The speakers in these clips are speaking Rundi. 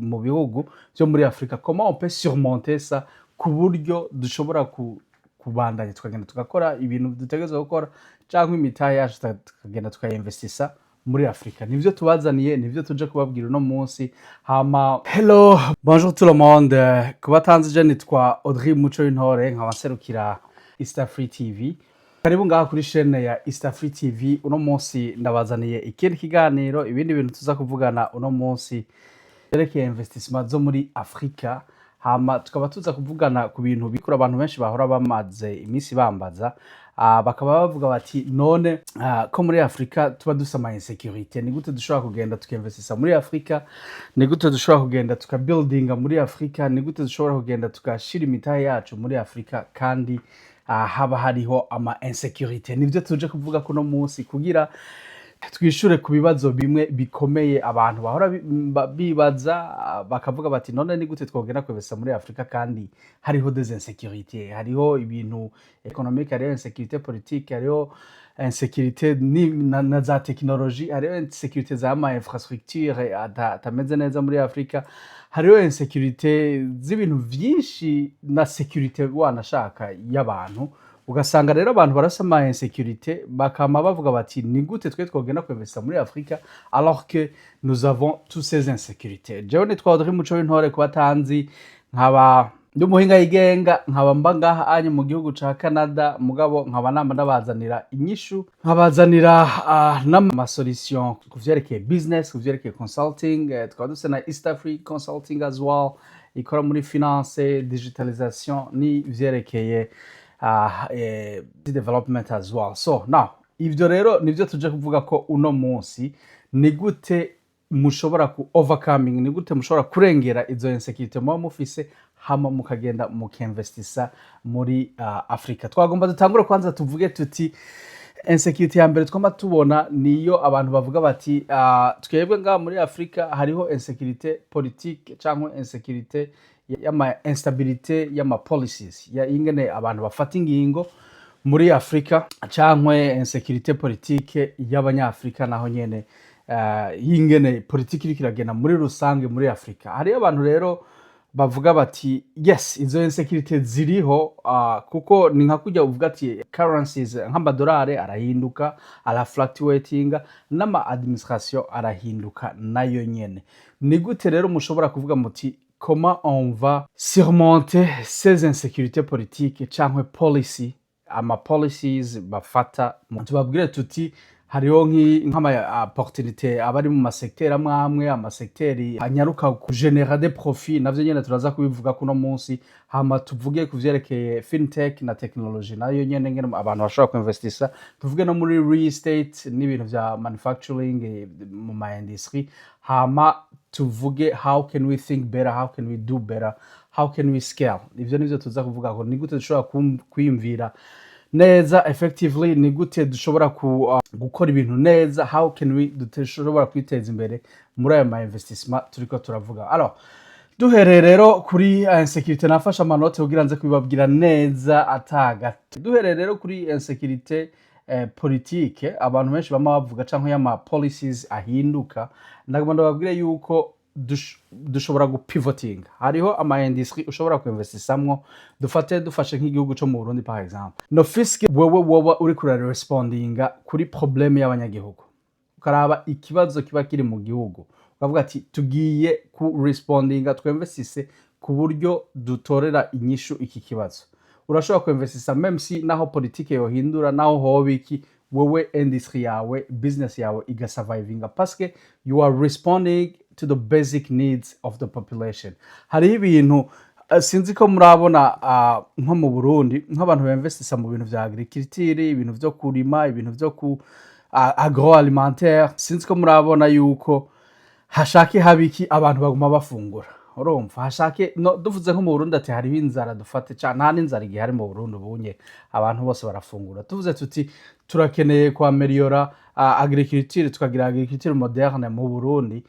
mu bihugu vyo muri Afrika. Comment on peut surmonter ça ku buryo dushobora kubandanya tukagenda tugakora ibintu dutegerezwa gukora, canke imitahe yacu tukagenda tukayinvestisa muri Afrika? Nivyo tubazaniye, nivyo tuje kubabwira uno munsi. Hama hello, bonjour tout le monde. Kuba tanzi, je nitwa Audrey Muco w'Intore, nkaba nserukira East Free TV. Karibu ngaha kuri chaîne ya East Free TV. Uno munsi ndabazaniye ikindi kiganiro, ibindi bintu tuza kuvugana uno munsi vyerekeye investissement zo muri Afrika. Hama tukaba tuza kuvugana ku bintu bikura abantu benshi bahora bamaze iminsi bambaza, bakaba bavuga bati: "None ko muri Afrika tuba dufise ama insécurité, ni gute dushobora kugenda tukinvestisa muri Afrika? Ni gute dushobora kugenda tukabuildinga muri Afrika? Ni gute dushobora kugenda tugashira imitahe yacu muri Afrika kandi haba hariho ama insécurité?" Nivyo tuje kuvuga kuno munsi kugira twishure ku bibazo bimwe bikomeye abantu bahora bibaza, bakavuga bati: "None ni gute twogenda kwinvestisa muri Afrika kandi hariho des insécurités, hariho ibintu économique, hariho insécurité politique, hariho insécurité na za technologie, hariho insécurité za ma infrastructure atameze neza muri Afrika, hariho insécurité z'ibintu vyinshi na sécurité wanashaka y'abantu?" Ugasanga rero abantu barasa ama insécurité, bakama bavuga bati: "Ni gute twe twogenda kwinvestisa muri Afrika alors que nous avons tous ces insécurités?" Jewe nitwa Audrey Muco w'Intore, kuba tanzi, nkaba ndi umuhinga yigenga, nkaba mba ngaha anye mu gihugu ca Canada, mugabo nkaba nama ndabazanira inyishu, nkabazanira n'amasolution ku vyerekeye business, ku vyerekeye consulting. Tukaba dufise na East Africa Consulting as well, ikora muri finance, digitalisation n'ivyerekeye development as well. So now ivyo rero nivyo tuje kuvuga ko uno munsi: ni gute mushobora ku overcoming, ni gute mushobora kurengera izo insécurité muba mufise, hama mukagenda mukinvestisa muri Afrika. Twagomba dutangure kwanza tuvuge tuti insécurité ya mbere twama tubona niyo abantu bavuga bati: "Twebwe ngaha muri Afrika hariho insécurité politique cyangwa insécurité y'ama instabilité y'ama policies, ya ingene abantu bafata ingingo muri Afrika, cyangwa insécurité politique y'abanyafrika naho nyene, y'ingene politiki iriko iragenda muri rusange muri Afrika." Hariyo abantu rero bavuga bati: "Yes, izo insécurité ziriho," kuko ni nka kujya uvuga ati currencies nk'amadolari arahinduka, arafluctuatinga, n'ama administration arahinduka nayo nyene. Ni gute rero mushobora kuvuga muti: "Comment on va surmonter ces insécurités politiques canke policy, ama policies bafata?" Tubabwire tuti hariho nk'ama opportunité aba ari mu masecteur amwe amwe, amasecteur anyaruka kugenera des profits, navyo nyene turaza kubivuga kuno munsi. Hama tuvuge ku vyerekeye fintech na technology, nayo nyene ngene abantu bashobora kuinvestisa. Tuvuge no muri real estate n'ibintu vya manufacturing, mu ma industry. Hama tuvuge how can we think better, how can we do better, how can we scale. Ivyo nivyo tuza kuvuga ko ni gute dushobora kwiyumvira neza effectively, ni gute dushobora gukora ibintu neza, how can we dushobora kwiteza imbere muri ayo ma investissement turiko turavuga. Alors, duhereye rero kuri insécurité, nafashe amanote kugira nze kubibabwira neza ataga. Duhereye rero kuri insécurité politique abantu benshi bama bavuga, canke y'ama policies ahinduka, ndagomba ndababwire yuko dushobora gupivotinga. Hariho ama industry ushobora kuinvestisamwo. Dufate, dufashe nk'igihugu co mu Burundi par exemple, no fiske wewe woba uriko urarespondinga kuri problème y'abanyagihugu, ukaraba ikibazo kiba kiri mu gihugu, ukavuga ati: "Tugiye ku respondinga, twinvestise ku buryo dutorera inyishu iki kibazo." Urashobora kuinvestisa même si naho politike yohindura, naho hoba iki, wewe industry yawe, business yawe igasurvivinga parce que you are responding to the basic needs of the population. Hariho ibintu, sinzi ko murabona, nko mu Burundi nk'abantu bainvestisa mu bintu vya agriculture, ibintu vyo kurima, ibintu vyo ku agroalimentaire, sinzi ko murabona yuko hashake haba iki, abantu baguma bafungura. Urumva hashake no, duvuze nko mu Burundi ati hariho inzara, dufate ca nta n'inzara igihari mu Burundi ubunye, abantu bose barafungura. Tuvuze tuti turakeneye kwameliora agriculture, tukagira agriculture moderne mu Burundi,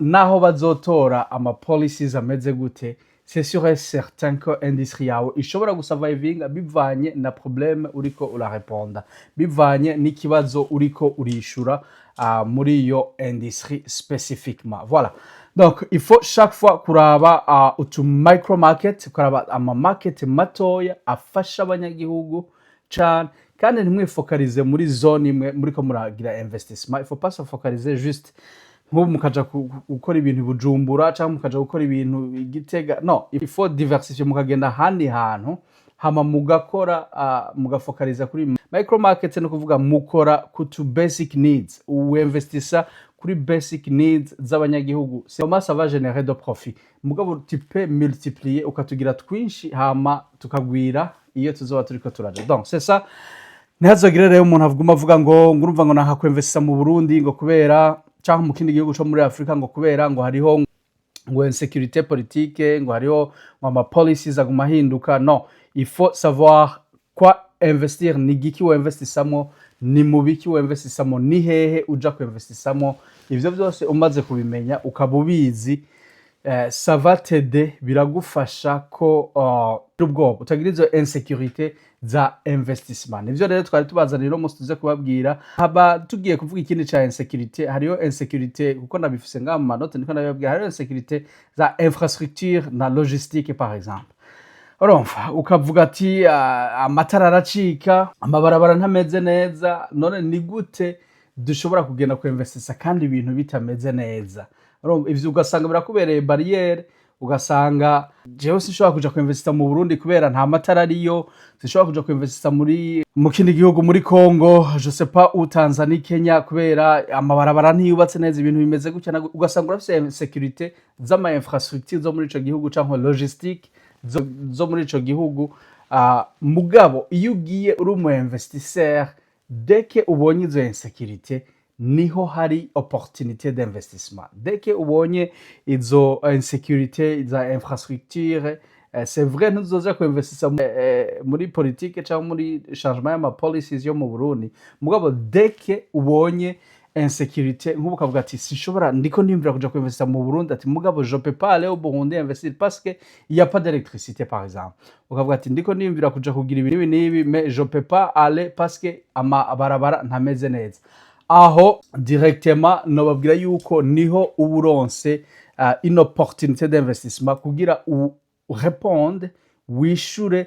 naho bazotora ama policies ameze gute, c'est sûr et certain ko industrie yawe ishobora gusurvivinga bivanye na problème uriko urareponda, bivanye n'ikibazo uriko urishura muri iyo industrie spécifiquement. Voilà. Donc il faut chaque fois kuraba utu micro market, kuraba ama market matoya afasha abanyagihugu cane. Kandi ntimwifokalize muri zone imwe muriko muragira investissement. Il faut pas se focaliser juste nk'ubu mukaja gukora ibintu i Bujumbura cyangwa mukaja gukora ibintu i Gitega. No, il faut diversifier, mukagenda ahandi hantu, hama mugakora, mugafokaliza kuri micro market. No kuvuga mukora kutu basic needs, uinvestisa kuri basic needs z'abanyagihugu. Comment ça va générer de profit? Mugabo tu peux multiplier, ukatugira twinshi, hama tukagwira iyo tuzoba turiko turaja. Donc c'est ça. Ntihazogire rero umuntu avuguma avuga ngo urumva ngo nahakwinvestisa mu Burundi ngo kubera, cyangwa mu kindi gihugu co muri Afrika, ngo kubera ngo hariho ngo insécurité politique, ngo hariho ngo ama policies aguma ahinduka. No, il faut savoir quoi investir. Ni giki winvestisamo? Ni mu biki winvestisamo? Ni hehe uja kuinvestisamo? Ivyo byose umaze kubimenya, ukaba ubizi, ça va t'aider, biragufasha ko ubwoba utagira izo insécurité za investissement. Nivyo rero twari tubazanira uno munsi tuze kubabwira. Haba tugiye kuvuga ikindi ca insécurité. Hariho insécurité, kuko nabifise ngaha mu manote, niko nabibabwira, hariho insécurité za infrastructure na logistique. Par exemple, urumva ukavuga ati amatara aracika, amabarabara ntameze neza, none ni gute dushobora kugenda kuinvestisa kandi ibintu bitameze neza? Urumva ivyo ugasanga birakubereye barrière, ugasanga jewe sinshobora kuja kuinvestisa mu Burundi kubera nta matara ariyo, sinshobora kuja kuinvestisa mu kindi gihugu, muri Congo, je sais pas où, Tanzania, Kenya, kubera amabarabara ntiyubatse neza, ibintu bimeze gutya ugasanga urafise insécurité z'ama infrastructure zo muri ico gihugu canke logistique zo muri ico gihugu. Mugabo iyo ugiye uri umu investisseur, dès que ubonye izo insécurité, niho hari opportunité d'investissement. Dès que ubonye izo insécurité za infrastructure, c'est vrai, ntuzoja kuinvestisa muri politique cyangwa muri changement y'ama policies yo mu Burundi. Mugabo dès que ubonye insécurité, nk'ubu ukavuga ati sinshobora, ndiko ndiyumvira kuja kuinvestisa mu Burundi, ati mugabo je peux pas aller au Burundi investir parce que il y a pas d'électricité, par exemple. Ukavuga ati ndiko ndiyumvira kuja kugira ibi n'ibi n'ibi, mais je peux pas aller parce que amabarabara ntameze neza. Aho directement nobabwira yuko niho uba uronse une opportunité d'investissement kugira u réponde, wishure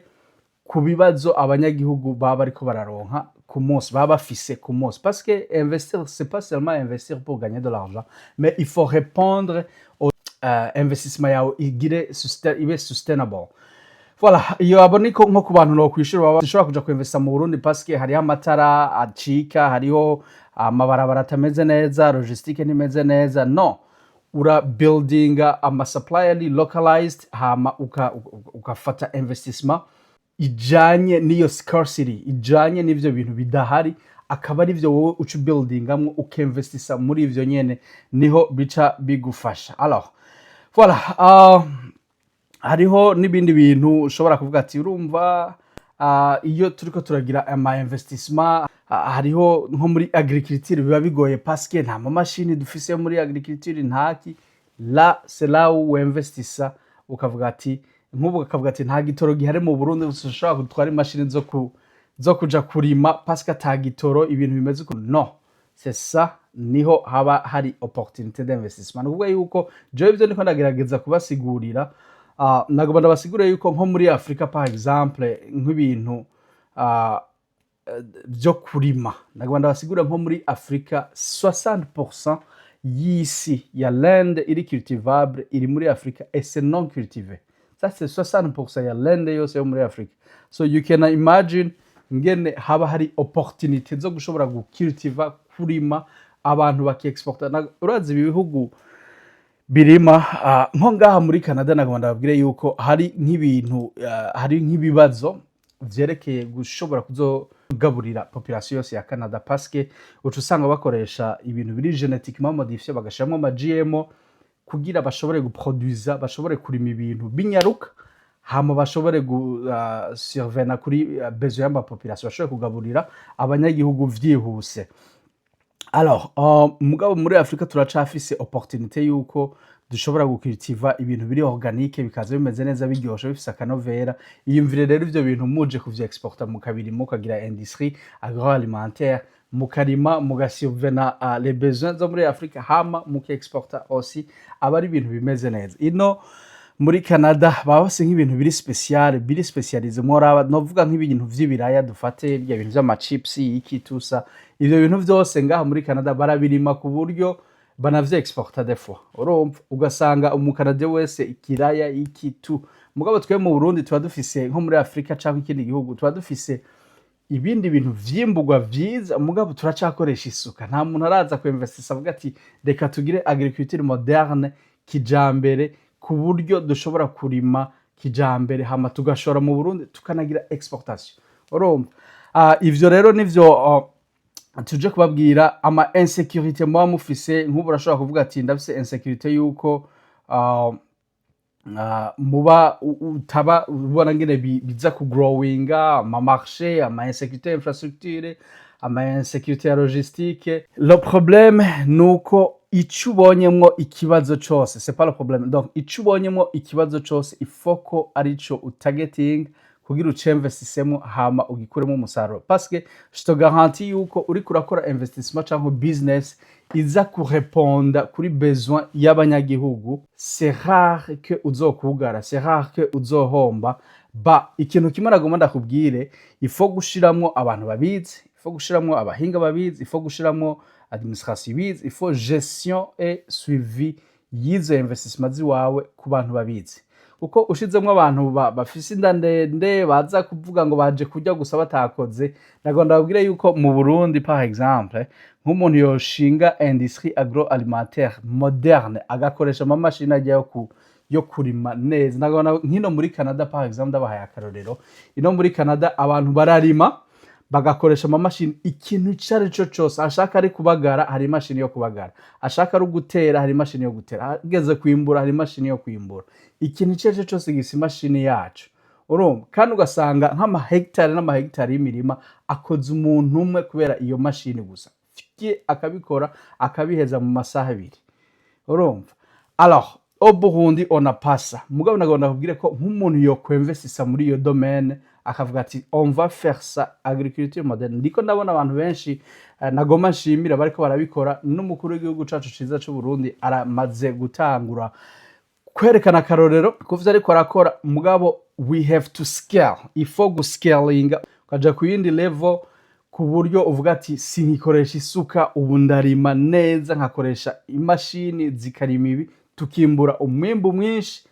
ku bibazo abanyagihugu baba bariko bararonka ku munsi, baba bafise ku munsi. Parce que investir, c'est pas seulement investir pour gagner de l'argent, mais il faut répondre au investissement yawe igire ibe sustainable. Voilà, iyo abo niko nko ku bantu nokwishura baba ushobora kuja kuinvesta mu Burundi parce que hariho amatara acika, hariho amabarabara atameze neza, logistique ntimeze neza. No ura buildinga ama supplier localized, hama ugafata investissement ijanye n'iyo scarcity, ijanye n'ivyo bintu bidahari, akaba ari byo wowe uca ubuildingamwo, ukinvestisa muri ivyo nyene, niho bica bigufasha. Alors voilà, hariho n'ibindi bintu ushobora kuvuga ati urumva, iyo turiko turagira ama investissement, hariho nko muri agriculture biba bigoye parce que nta mamashini dufise yo muri agriculture, ntaki. Là, c'est là où investissa, ukavuga ati nk'ubu ukavuga ati nta gitoro gihari mu Burundi, ushobora gutwara imashini zo kuja kurima parce que ata gitoro, ibintu bimeze uko. No, c'est ça, niho haba hari opportunité d'investissement. Ni ukuvuga yuko jewe ivyo niko ndagerageza kubasigurira. Nagomba ndabasigurire yuko nko muri Afrika, par exemple, nk'ibintu byo kurima, nagomba ndabasigurira nko muri Afrika 60% y'isi ya land iri cultivable iri muri Afrika et c'est non cultivé. Ça, c'est 60% ya land yose yo muri Afrika. So you can imagine ngene haba hari opportunité zo gushobora gucultiva, kurima, abantu bakiexporta. Urazi ibi bihugu birima, nko ngaha muri Canada, nagomba ndababwire yuko hari nk'ibintu, hari nk'ibibazo vyerekeye gushobora kuzogaburira population yose ya Canada, parce que uca usanga bakoresha ibintu biri génétiquement modifié, bagashiramwo ama GMO kugira bashobore guproduisa, bashobore kurima ibintu binyaruka, hama bashobore gu survenir kuri besoin y'ama population, bashobore kugaburira abanyagihugu vyihuse. Alors, mugabo muri Afrika turacafise opportunité yuko dushobora gucultiva ibintu biri organique, bikaza bimeze neza, biryoshe, bifise akanovera. Iyumvire rero ivyo bintu muje kuvya exporta, mukabirima, mukagira industrie agroalimentaire. Mukarima, mugasubvena les besoins zo muri Afrika, hama mukiexporta aussi, aba ari ibintu bimeze neza. Ino muri Canada baba bafise nk'ibintu biri spécial, biri spécialisé. Mworaba, novuga nk'ibintu vy'ibiraya, dufate bya bintu vy'amachips, iki tusa, ivyo bintu vyose ngaha muri Canada barabirima ku buryo banavye-exporta des fois. Urumva, ugasanga umukanadien wese ikiraya, iki tu. Mugabo twe mu Burundi tuba dufise, nko muri Afrika canke ikindi gihugu, tuba dufise ibindi bintu vyimburwa vyiza, mugabo turacakoresha isuka. Nta muntu araza kuinvestisa avuga ati: "Reka tugire agriculture moderne, kijambere, ku buryo dushobora kurima kijambere, hama tugashora mu Burundi, tukanagira exportation." Urumva, ivyo rero nivyo tuje kubabwira. Ama insécurité muba mufise, nk'ubu urashobora kuvuga ati: "Ndafise insécurité yuko muba utaba ubona ngene biza ku growinga ama marché, ama insécurité infrastructure, ama insécurité ya logistique." Le problème nuko ico ubonyemwo ikibazo cose, c'est pas le problème. Donc ico ubonyemwo ikibazo cose, il faut ko arico utargeting kugira ucinvestisemo, hama ugikuremo umusaruro, parce que je te garantis yuko uriko urakora investissement canke business iza kureponda kuri besoin y'abanyagihugu, c'est rare que uzokugara, c'est rare que uzohomba. Ba ikintu kimwe nagomba ndakubwire: il faut gushiramwo abantu babizi, il faut gushiramwo abahinga babizi, il faut gushiramwo administration ibizi, il faut gestion et suivi y'izo investissement ziwawe ku bantu babizi, kuko ushizemwo abantu bafise inda ndende, baza kuvuga ngo baje kurya gusa batakoze. Nagomba ndababwire yuko mu Burundi, par exemple, nk'umuntu yoshinga industrie agroalimentaire moderne, agakoresha amamashini ajya yo kurima neza. Nagomba nk'ino muri Canada, par exemple, ndabahaye akarorero, ino muri Canada abantu bararima, bagakoresha amamashini. Ikintu icyo ari cyo cyose ashaka, ari kubagara hari imashini yo kubagara, ashaka ari gutera hari imashini yo gutera, ageze kwimbura hari imashini yo kwimbura. Ikintu icyo ari cyo cyose gisa imashini yacu. Urumva, kandi ugasanga nk'amahegitari n'amahegitari y'imirima akoze umuntu umwe kubera iyo mashini gusa, fye akabikora, akabiheza mu masaha 2. Urumva, alors au Burundi on a pas ça. Mugabo nagomba ndakubwire ko nk'umuntu yokwinvestisa muri iyo domaine, akavuga ati: "On va faire ça, agriculture moderne." Ndiko ndabona abantu benshi, nagomba nshimira, bariko barabikora. N'umukuru w'igihugu cacu ciza c'u Burundi aramaze gutangura kwerekana akarorero kuvyo ariko arakora. Mugabo we have to scale, il faut guscalinga, ukaja ku yindi level, ku buryo uvuga ati: "Sinkikoresha isuka, ubu ndarima neza, nkakoresha imashini zikarima ibi, tukimbura umwimbu mwinshi,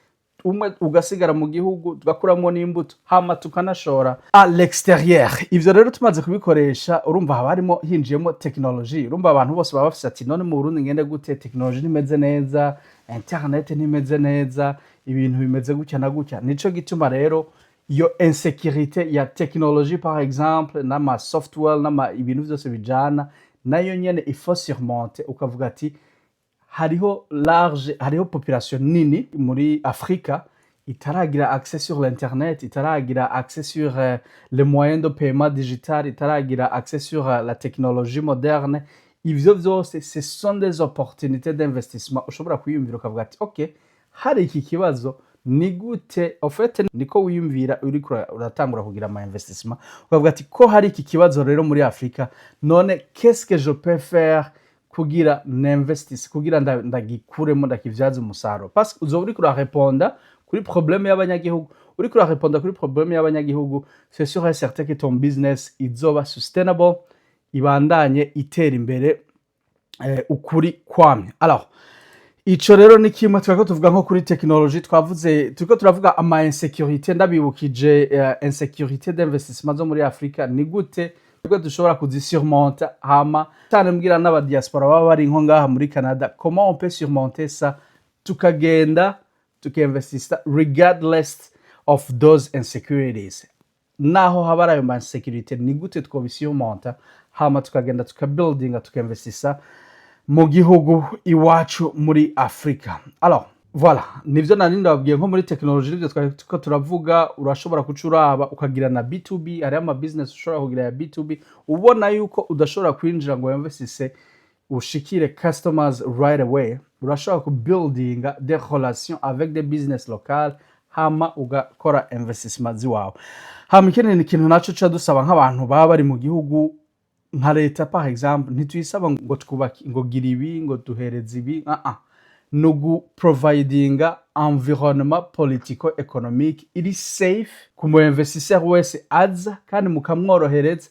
umwe ugasigara mu gihugu, tugakuramwo n'imbuto, hama tukanashora à l'extérieur." Ivyo rero tumaze kubikoresha, urumva haba harimo hinjiyemo technologie. Urumva, abantu bose baba bafise ati: "None mu Burundi ngende gute? Technologie ntimeze neza, internet ntimeze neza, ibintu bimeze gutya na gutya." Nico gituma rero iyo insécurité ya technologie, par exemple, n'ama software, n'ama ibintu vyose bijana nayo nyene, il faut surmonter, ukavuga ati: hariho large, hariho population nini muri Afrika itaragira accès sur l'internet, itaragira accès sur les moyens de paiement digital, itaragira accès sur la technologie moderne. Ivyo vyose, ce sont des opportunités d'investissement. Ushobora kwiyumvira ukavuga ati: "Ok, hari iki kibazo, ni gute?" Au fait, niko wiyumvira uriko uratangura kugira ama investissement, ukavuga ati: "Ko hari iki kibazo rero muri Afrika, none qu'est-ce que je peux faire kugira ninvestisse, kugira ndagikuremo, ndakivyaze umusaruro?" Parce que uzoba uriko urareponda kuri problème y'abanyagihugu. Uriko urareponda kuri problème y'abanyagihugu, c'est sûr et certain que ton business izoba sustainable, ibandanye itera imbere, ukuri kwamye. Alors ico rero ni kimwe twariko tuvuga nko kuri technologie. Twavuze, turiko turavuga ama insécurité. Ndabibukije, insécurité d'investissement zo muri Afrika, ni gute nibwo dushobora kuzisurmonta? Hama cyane mbwira n'abadiaspora baba bari nko ngaha muri Canada, comment on peut surmonter ça, tukagenda tukinvestisa regardless of those insecurities? Naho haba ari ayo ma insécurité, ni gute twobisurmonta, hama tukagenda, tukabuildinga, tukinvestisa mu gihugu iwacu muri Afrika? Alors voilà, nivyo nari ndababwiye nko muri technologie, nivyo twari turiko turavuga. Urashobora kuca uraba ukagira na B2B. Hariho ama business ushobora kugira ya B2B, ubona yuko udashobora kwinjira ngo winvestise, ushikire customers right away. Urashobora kubuildinga des relations avec des business locales, hama ugakora investissement ziwawe. Hama ikindi ni ikintu naco ca dusaba nk'abantu baba bari mu gihugu, Nka leta, par exemple, ntituyisaba ngo twubake, ngo gira ibi, ngo duhereze ibi. Ni uguprovidinga environnement politico économique iri safe ku mu investisseur wese aza, kandi mukamworohereza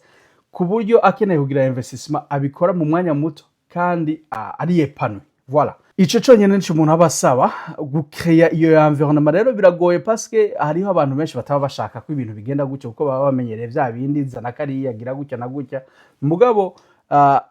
ku buryo akeneye kugira investissement abikora mu mwanya muto kandi ari épanoui. Voilà, ico conyene nico umuntu aba asaba. Gucréa iyo environnement rero biragoye, parce que hariho abantu benshi bataba bashaka ko ibintu bigenda gutyo, kuko baba bamenyereye vya bindi, zana kariya, gira gutya na gutya. Mugabo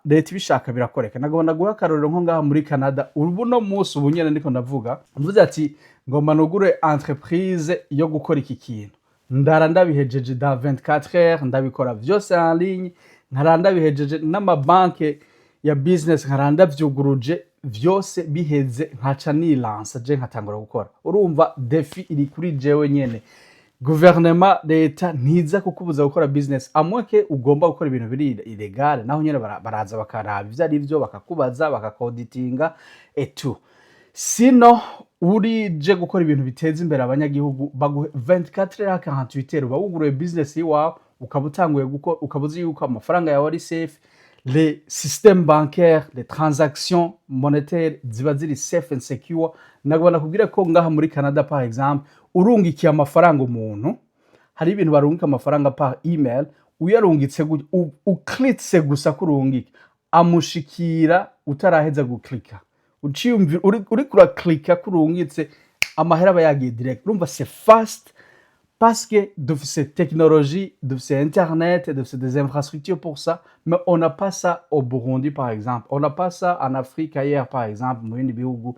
leta ibishaka birakoreka. Nagomba ndaguha akarorero nko ngaha muri Canada. Ubu no munsi, ubu nyene ndiko ndavuga, mvuze ati ngomba nugure entreprise yo gukora iki kintu, ndara ndabihejeje dans 24 heures. Ndabikora vyose en ligne, nkara ndabihejeje, n'amabanke ya business nkara ndavyuguruje, vyose biheze nkaca nilansa, je nkatangura gukora. Urumva, défi iri kuri jewe nyene. Guverinema, leta ntiza kukubuza gukora business, à moins que ugomba gukora ibintu biri illégal. Naho nyene baraza bakaraba ivyo ari vyo, bakakubaza, bakakauditinga et tout. Sino urije gukora ibintu biteza imbere abanyagihugu, baguhe 24 heures, 48 heures, uba wuguruye business iwawe, ukaba utanguye gukora, ukaba uzi yuko amafaranga yawe ari safe, les systèmes bancaires, les transactions monétaires ziba ziri safe and secure. Nagomba nakubwira ko ngaha muri Canada, par exemple, urungikiye amafaranga umuntu, hari ibintu barungika amafaranga par email, uyarungitse gutya, uklitse gusa kurungika, amushikira utaraheza guklika. Uciyumvira uriko uraklika kurungitse, amahera aba yagiye direct. Urumva, c'est fast, parce que dufise technologie, dufise internet, dufise des infrastructures pour ça, mais on n'a pas ça au Burundi, par exemple. On n'a pas ça en Afrique ailleurs, par exemple, mu bindi bihugu.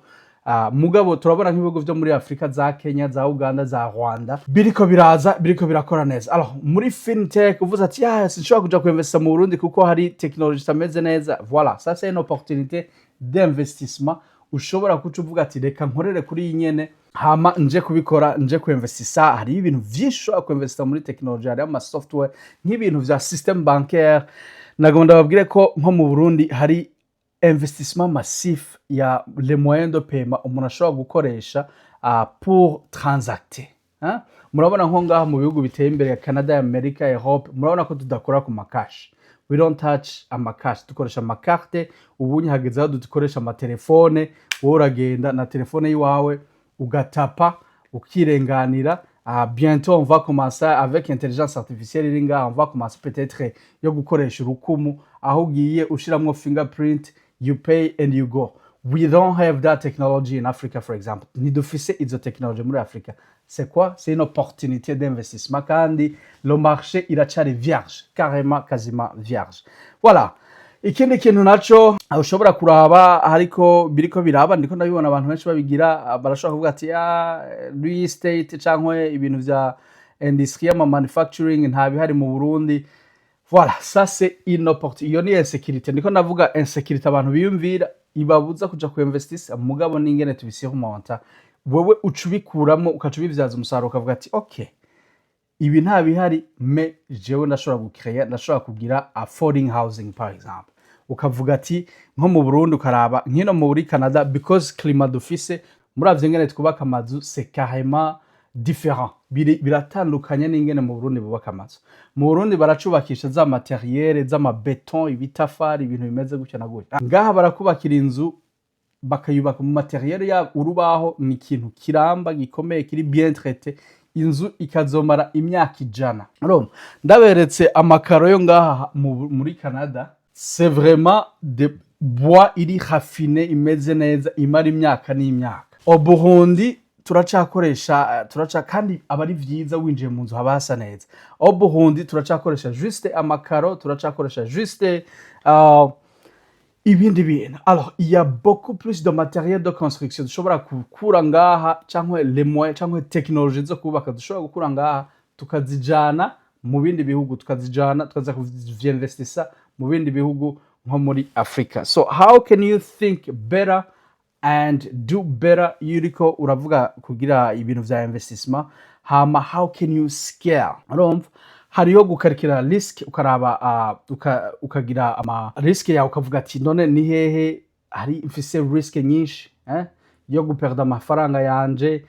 Mugabo turabona nk'ibihugu vyo muri Afrika, za Kenya, za Uganda, za Rwanda, biriko biraza, biriko birakora neza. Alors, muri fintech, uvuze ati ya sinshobora kuja kuinvestisa mu Burundi kuko hari technologie itameze neza. Voilà, ça c'est une opportunité d'investissement. Ushobora kuca uvuga ati reka nkorere kuri iyi nyene, hama nje kubikora, nje kuinvestisa. Hariho ibintu vyinshi ushobora kuinvestisa muri technologie, hariho ama software, nk'ibintu vya système bancaire. Nagomba ndababwire ko nko mu Burundi hari investissement massif ya les moyens de paiement umuntu ashobora gukoresha pour transacter, hein? Murabona nko ngaha mu bihugu biteye imbere ya Canada, Amerika, Europe, murabona ko tudakora ku makashi. We don't touch amakashi, dukoresha amakarte. Ubunye hageze aho dukoresha amatelefone. Wowe uragenda na telefone yiwawe, ugatapa, ukirenganira. Bientôt on va commencer avec intelligence artificielle iri ngaha, on va commencer peut-être yo gukoresha urukumu, aho ugiye ushiramwo fingerprint, you pay and you go. We don't have that technology in Africa, for example. Ntidufise izo technology muri Africa. C'est quoi? C'est une opportunité d'investissement, kandi le marché iracari vierge, carrément, quasiment vierge. Voilà. Ikindi kintu naco ushobora kuraba, ariko biriko biraba, ndiko ndabibona abantu benshi babigira, barashobora kuvuga ati ya real estate canke ibintu vya industrie y'ama manufacturing nta bihari mu Burundi. Voilà, ça c'est une opportunité. Iyo ni insécurité ndiko ndavuga, insécurité abantu biyumvira ibabuza kuja ku investisa. Mugabo n'ingene tubisurmonta, wewe uca ubikuramo, ukaca ubivyaza umusaruro, ukavuga ati okay, ibi nta bihari, mais jewe ndashobora gucréa, ndashobora kugira affording housing, par exemple. Ukavuga ati nko mu Burundi, ukaraba nkino muri Canada, because climat dufise, muravye ngene twubaka amazu, c'est carrément différent. Biratandukanye n'ingene mu Burundi bubaka amazu. Mu Burundi baracubakisha za matériel z'amabeton, ibitafari, ibintu bimeze gutya na gutya. Ngaha barakubakira inzu, bakayubaka mu matériel ya urubaho, ni ikintu kiramba, gikomeye, kiri bien traité, inzu ikazomara imyaka 100. Urumva, ndaberetse amakaro yo ngaha muri Canada, c'est vraiment de bois iri raffiné, imeze neza, imara imyaka n'imyaka. Au Burundi turacakoresha, turaca, kandi aba ari vyiza, winjiye mu nzu haba hasa neza. Au Burundi turacakoresha juste amakaro, turacakoresha juste ibindi bintu. Alors, il y a beaucoup plus de matériel de construction dushobora gukura ngaha, canke les moyens canke technologie zo kubaka dushobora gukura ngaha, tukazijana mu bindi bihugu, tukazijana, tukaza kuvyinvestisa mu bindi bihugu nko muri Afrika. So how can you think better and do better iyo uriko uravuga kugira ibintu vya investissement? Hama how can you scale? Urumva, hariho gukarikira risk, ukaraba ukagira ama risque yawe, ukavuga ati none ni hehe hari mfise risque nyinshi, eh? Yo guperda amafaranga yanje,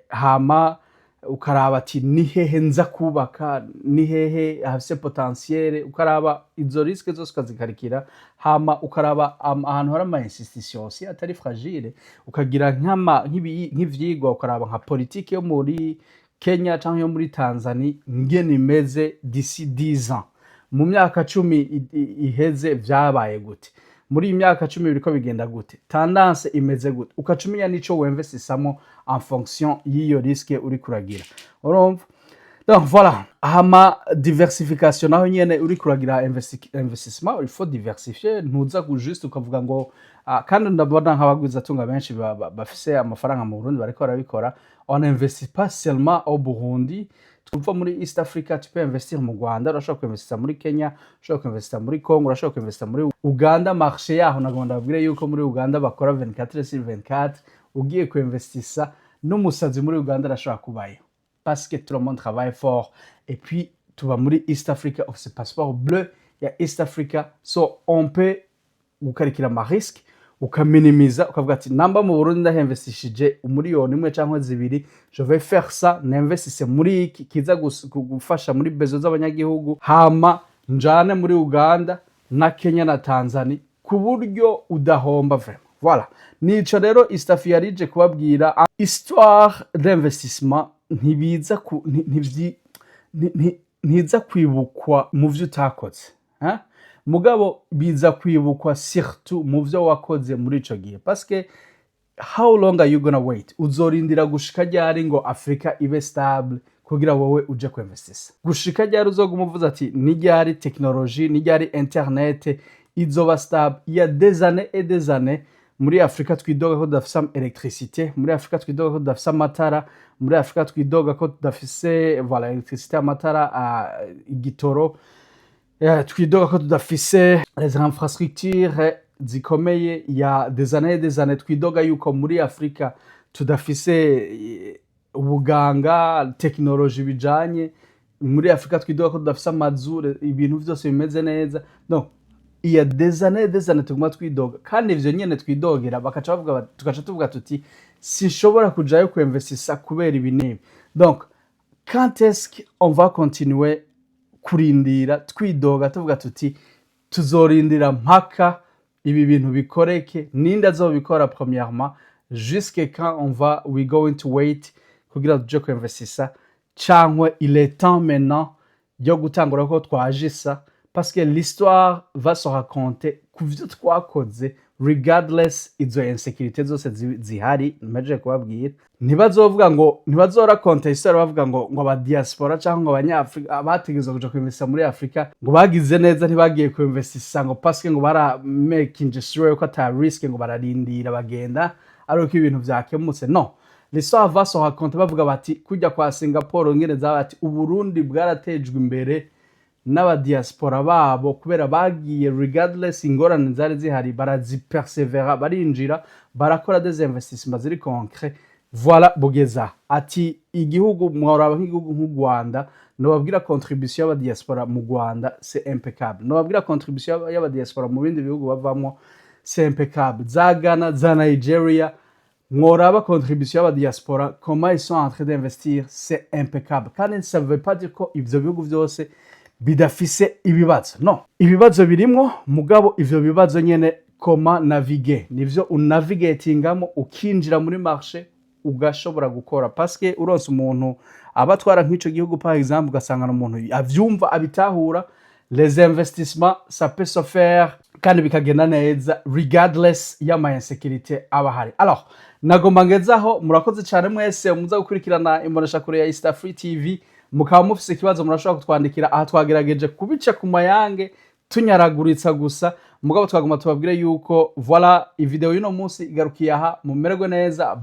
hama Ukaraba ati: "Ni hehe nza kubaka? Ni hehe hafise potentiel?" Ukaraba izo risque zose, ukazikarikira, hama ukaraba ahantu hari ama institution si atari fragile, ukagira nk'ivyigwa, ukaraba nka politike yo muri Kenya canke yo muri Tanzania ngene imeze d'ici 10 ans. Mu myaka 10 iheze vyabaye gute? Muri iyi myaka 10 biriko bigenda gute? Tendance imeze gute? Ukaca umenya n'ico wemvestisamo en fonction y'iyo risque uri kuragira, urumva? Donc voilà. Hama diversification naho nyene, uri kuragira investissement, il faut diversifier. Ntuza ku juste ukavuga ngo kandi ndabona nk'abagwizatunga benshi bafise amafaranga mu Burundi bariko barabikora. On n'investit pas seulement au Burundi. Tuva muri East Africa, tu peux investir mu Rwanda, urashobora kuinvestisa muri Kenya, urashobora kuinvestisa muri Congo, urashobora kuinvestisa muri Uganda. Marché yaho, nagomba ndababwire yuko muri Uganda bakora 24 sur 24. Ugiye kuinvestisa, n'umusazi muri Uganda arashobora kubayo, parce que tout le monde travaille fort. Et puis tuba muri East Africa, ufise passeport bleu ya East Africa, so on peut gukarikira ama risque, ukaminimiza, ukavuga ati: "Namba mu Burundi ndahinvestishije 1 miliyoni cyangwa 2, je vais faire ça, ninvestisse muri iki kiza gufasha muri besoins z'abanyagihugu, hama njane muri Uganda na Kenya na Tanzania", ku buryo udahomba vraiment. Voilà, nico rero Istafi yarije kubabwira. Histoire d'investissement ntibiza ku ntiza kwibukwa mu vyo utakoze, hein? Mugabo biza kwibukwa surtout mu vyo wakoze muri ico gihe, parce que how long are you gonna wait? Uzorindira gushika ryari ngo Afrika ibe stable kugira wowe uje kuinvestisa? Gushika ryari uzoguma uvuze ati: "Ni ryari technologie, ni ryari internet izoba stable?" Il y a des années et des années muri Afrika twidoga ko tudafise électricité, muri Afrika twidoga ko tudafise amatara, muri Afrika twidoga ko tudafise, voilà, électricité, amatara, igitoro, twidoga ko tudafise les infrastructures zikomeye. Ya des années et des années twidoga yuko muri Afrika tudafise ubuganga, tekinoloji bijanye. Muri Afrika twidoga ko tudafise amazu, ibintu vyose bimeze neza. No il y a des années et des années tuguma twidoga, kandi ivyo nyene twidogera bakaca bavuga tugaca tuvuga tuti: "Sinshobora kujayo kuinvestisa kubera ibi n'ibi." Donc quand est-ce qu'on va continuer kurindira twidoga, tuvuga tuti: "Tuzorindira mpaka ibi bintu bikoreke"? Ninde azobikora? Premièrement, jusque quand on va, we going to wait kugira tuje kuinvestisa? Cankwe il est temps maintenant yo gutangura ko twajisa, parce que l'histoire va se raconter ku vyo twakoze, regardless izo insécurité zose zihari mpejeje kubabwira. Ntibazovuga ngo, ntibazorakonta histoire bavuga ngo aba diaspora cyangwa ngo abanyafrika bategerezwa kuja kuinvestisa muri Afrika ngo bagize neza, ntibagiye kuinvestisa ngo parce que ngo bara making sure yuko ata risque, ngo bararindira bagenda ari uko ibintu vyakemutse. No, l'histoire va se raconter bavuga bati kujya kwa Singapore ngene zaba, ati: "Uburundi bwaratejwe imbere n'abadiaspora babo kubera bagiye regardless ingorane zari zihari, barazipersevera, barinjira, barakora des investissements ziri concret." Voilà, bugeza ati igihugu mworaba nk'igihugu nk'u Rwanda, nobabwira contribution y'abadiaspora mu Rwanda, c'est impeccable. Nobabwira contribution y'abadiaspora mu bindi bihugu bavamwo, c'est impeccable. Za Ghana, za Nigeria, mworaba contribution y'abadiaspora, comment ils sont en train d'investir, c'est impeccable. Kandi ça veut pas dire ko ivyo bihugu vyose bidafise ibibazo. No, ibibazo birimwo, mugabo ivyo bibazo nyene, comment naviguer, nivyo unavigatingamo, ukinjira muri marché, ugashobora gukora. Parce que uronse umuntu abatwara nk'ico gihugu, par exemple, ugasanga umuntu avyumva, abitahura, les investissements, ça peut se faire kandi bikagenda neza regardless y'ama insécurité aba ahari. Alors nagomba ngezaho. Murakoze cyane mwese muza gukurikirana imboneshakure ya East Free TV. Mukaba mufise ikibazo, murashobora kutwandikira. Aha twagerageje kubica ku mayange, tunyaraguritsa gusa, mugabo twagomba tubabwire yuko, voilà, ivideo y'uno munsi igarukiye aha. Mumererwe neza.